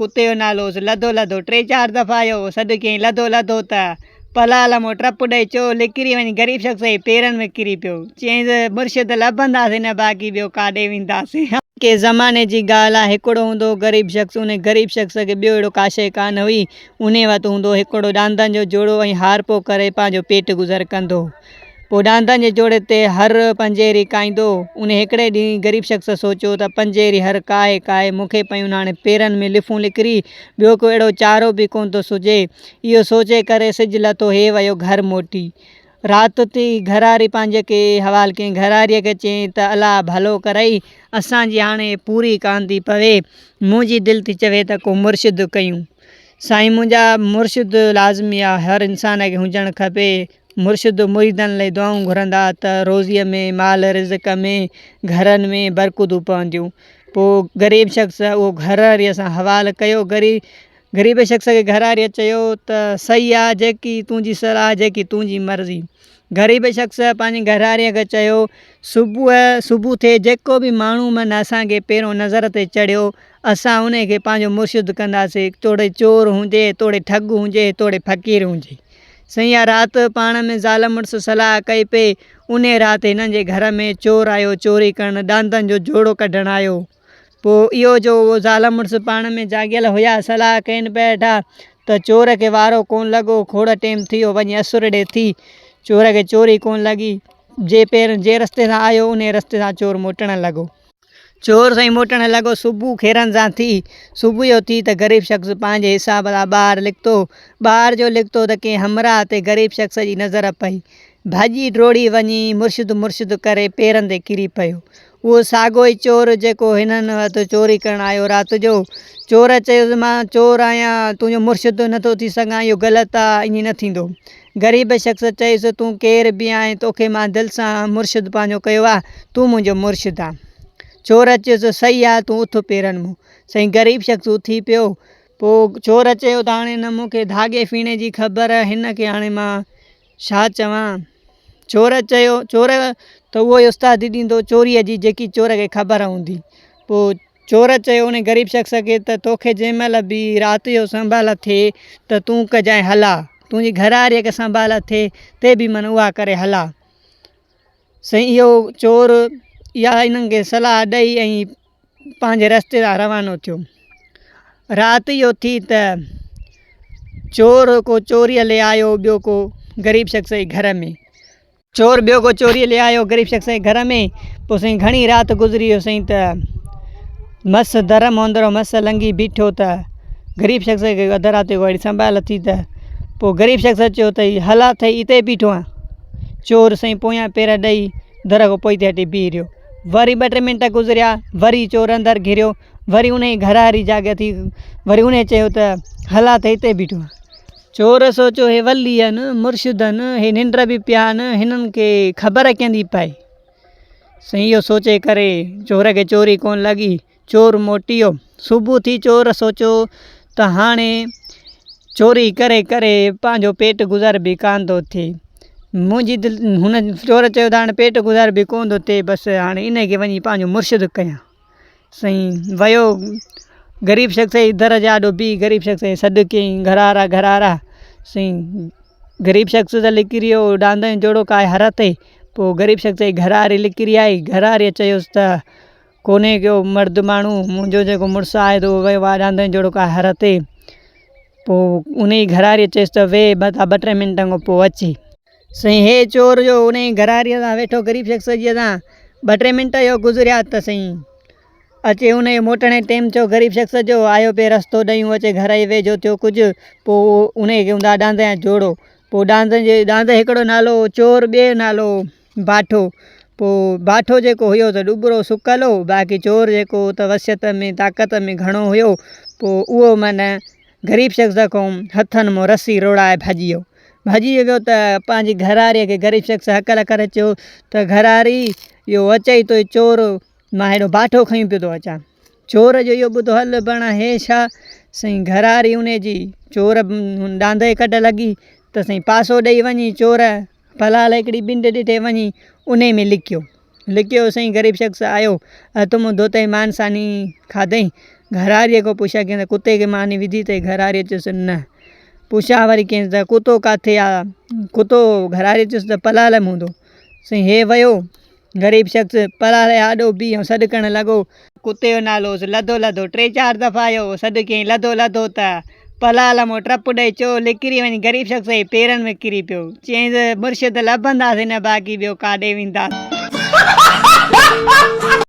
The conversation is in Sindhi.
ڪتي جو نالو هوس، لڌو لڌو ٽي چار دفعا آيو، سڏ ڪيائين لڌو لڌو ته پلال مون ٽپ ڏئي چو لڪري وڃي غريب شخص جي پيرن ۾ ڪري پيو. چيائين ته مرشد لڀنداسين نه باقي ٻيو ڪاڏي وينداسين. ڪنهن زماني جي ڳالهه آهي، هڪڙو هوندو هو غريب شخص، انهي غريب شخص کي ٻيو اهڙو ڪا شيء ڪانه هئي، انهي وٽ هوندو هو هڪڙو ڏاندن جو جوڙو ۽ هارپو ڪري پنهنجو پيٽ گذر ڪندو هو. پوء ڏاندن جي جوڙي تي هر پنجيري ڪاهيندو هو. انهي هڪڙي ڏينهن غريب شخص سوچيو ته پنجيري هر ڪاهي ڪاهي مون کي پيون هاڻي پيرن ۾ لڦون لڪري، ٻيو ڪو اهڙو چارو به ڪونه ٿو سجهي. اهو سوچي ڪري سج لٿو هي ويو گهر موٽي. رات ٿي گهرواري پنهنجي کي حوال ڪيائين. گهرواريء کي چيائين ته الله ڀلو ڪرئي، اسان جي هاڻي پوري ڪانه ٿي پوي. منهنجي دل ٿي چوي ته ڪو مرشد ڪيون. سائين منهنجا مرشد لازمي آ، هر انسان کي هجڻ کپي. مرشد مريدن لئي دعائون گهرندا ته روزيء ۾، مال رزق ۾، گهرن ۾ برڪتون پونديون. پوء غريب شخص اهو گهرواريء سان حوال ڪيو. غريب شخص کي گهرواريء چيو ته صحيح آ جيڪي تنهنجي صلاح جيڪي تنهنجي مرضي. غريب شخص پنهنجي گهرواريء کي چيو صبح صبح ٿئي جيڪو به ماڻهو من اسان کي پهريون نظر تي چڙهيو اسان انهي کي پنهنجو مرشد ڪنداسين توڙي چور هجي توڙي ٺڳ هجي توڙي فقير هجي. سائين اها رات پاڻ ۾ زال مڙس صلاح ڪئي پئي، انهيء رات هنن جي گهر ۾ چور آيو، چوري ڪرڻ ڏاندن جو جوڙو ڪڍڻ آيو. پوء اهو جو اهو زال مڙس پاڻ ۾ جاڳيل هيا، صلاح ڪين پيا ويٺا ته چور کي وارو ڪونه لڳو، کوڙ ٽيم ٿي ويو، وڃي اسر ڏي ٿي، چور کي چوري ڪونه لڳي، جي پير جي رستي سان آيو، انهيء رستي سان چور موٽڻ لڳو. چور سائين موٽڻ لڳو. صبح خيرن سان ٿي. صبح جو ٿي ته غريب شخص پنهنجي حساب سان ٻاهر نڪتو. ٻاهر جو نڪتو ته ڪنهن همراهه تي غريب شخص جي نظر پئي. ڀڄي ڊوڙي وڃي مرشد مرشد ڪري پيرن تي ڪري پيو. اهو ساڳيو ئي چور جيڪو هنن وٽ چوري ڪرڻ آيو رات جو. چور چيس مان چور آهيان تنهنجو مرشد نٿو ٿي سگهان اهو غلط آ ائين نه ٿيندو. غريب شخص چيس، تون ڪير به آهين، توکي مان دل سان مرشد پنهنجو ڪيو آ، تون منهنجو مرشد آن. چور چيس، صحيح آ، تون اٿ پيرن مون. سائين غريب شخص اٿي پيو. پوء چور چيو ته هاڻي نه مون کي ڌاڳي ڦيڻي جي خبر، هن کي هاڻي مان ڇا چوان؟ چور چيو، چور ته اهو ئي استادي ڏيندو چوريء جي، جيڪي چور کي خبر هوندي. پوء چور چيو انهي غريب شخص کي ته توکي جنهن مهل به رات جو سنڀال ٿئي ته تون ڪجانء هلا، تنهنجي گهرواريء کي سنڀال ٿئي تي به من اها ڪري هلا. سائين اهو چور اها انهن کي صلاح ڏئي ۽ پنهنجي رستي تان روانو ٿيو. رات اهو ٿي ته چور ڪو چوريء لئي آيو ٻيو ڪو غريب شخص جي گهر ۾. چور ٻيو ڪو چوريء لئي آيو غريب شخص جي گهر ۾، پوء سائين گهڻي رات گذري ويو سائين ته مس در مان اندرو مس لنگهي بيٺو ته غريب شخص کي اڌ رات جو اهڙي سنڀال ٿي ته پوء غريب شخص چيو ته هلا اٿئي اتي بيٺو آهيان چور سائين پويان پير ڏئي در کان پوئتي هٽي بيهي رهيو وري ٻه ٽي منٽ گذريا وري چور اندر گهريو وري انهي گهر واري جاڳ ٿي وري انهي چيو ته هلا اٿئي اتي بيٺو آهيان چور سوچيو هي ولي آهن، مرشد آهن، هي ننڊ به پيا آهن، هنن کي خبر ڪيئن ٿي پئي. سائين اهو سوچي ڪري چور کي چوري ڪونه لڳي، چور موٽي ويو. صبح ٿي چور سوچيو ته هاڻي چوري ڪري ڪري پنهنجو پيٽ گذر به ڪانه ٿو ٿئي. منهنجي دل هن چور چيو ته هاڻي پيٽ گذر به ڪونه ٿو ٿئي بس هاڻي انهي کي وڃي پنهنجو مرشد ڪيان. سائين ويو غريب شخص جي در جي آڏو بيهي غريب شخص کي سڏ ڪيائين گهرارا گهرارا سائين غريب شخص ته نڪري ويو ڏاندن جو جوڙو ڪاهي هر تي پوء غريب شخص جي گهرواري نڪري آئي گهرواريء چيس ته ڪونهي ڪو مرد ماڻهو منهنجو جيڪو مڙس آهي ته اهو ويو آهي ڏاندن جو جوڙو ڪاهي هر تي پوء ان جي گهرواريء چيس ته ويهه متان ٻه ٽي منٽن کان پوء اچي. سائين هي چور جو انهيء گهرواريء سان ويٺو غريب شخص جي سان ٻه ٽي منٽ اهو گذريا ته سائين اچي انهيء موٽڻ جي ٽيم ٿيو غريب شخص جو آيو پئي رستو ڏيون اچي گهر جي ويجهو ٿيو ڪجهه پوء انهيء کي هوندا ڏاند جا جوڙو پوء ڏاند جي ڏاند هڪڙو نالو هو چور ٻئي جو نالو هو باٺو پوء باٺو جيڪو هيو ته ڏٻرو سڪل هو باقي چور جيڪو هو ته وصيت ۾ طاقت ۾ گهڻو هيو پوء اهو معنيٰ غريب شخص کان هٿن مان رسي روڙائي ڀڄي ويو. ڀڄي ويو ته پنهنجي گهرواريء کي غريب شخص هڪل ڪري چيو ته گهرواري اهو اچئي ٿو چور، مان هيڏو باٺو کنيون پيو ٿو اچان. چور جو اهو ٻڌو هل بڻ هي ڇا؟ سائين گهرواري انهي جي چور ڏاند جي ڪڍ لڳي ته سائين پاسو ڏئي وڃي چور پلال هڪڙي ٻنڊ ڏٺي وڃي انهي ۾ لڪيو. لڪيو سائين غريب شخص آيو هٿ منهن ڌوتئين مان ساني کاڌئين. گهرواريء کان پڇا ڪيائين ته ڪتي کي ماني وڌي اٿئي؟ گهرواريء چيس نه. پڇا وري ڪيائينس ته ڪتو ڪاٿي آ؟ ڪتو گهرواريء چيس ته پلال ۾ هوندو. سائين هي ويو غريب شخص پلال جي آڏو بيهي ۽ سڏ ڪرڻ لڳو. ڪتي جو نالو هوس لڌو لڌو. ٽي چار دفعا آيو سڏ ڪيائين لڌو لڌو ته پلال مون ٽپ ڏئي چو لڪري وڃي غريب شخص جي پيرن ۾ ڪري پيو. چيائينس مرشد لڀنداسين نه باقي ٻيو ڪاڏي وينداسين.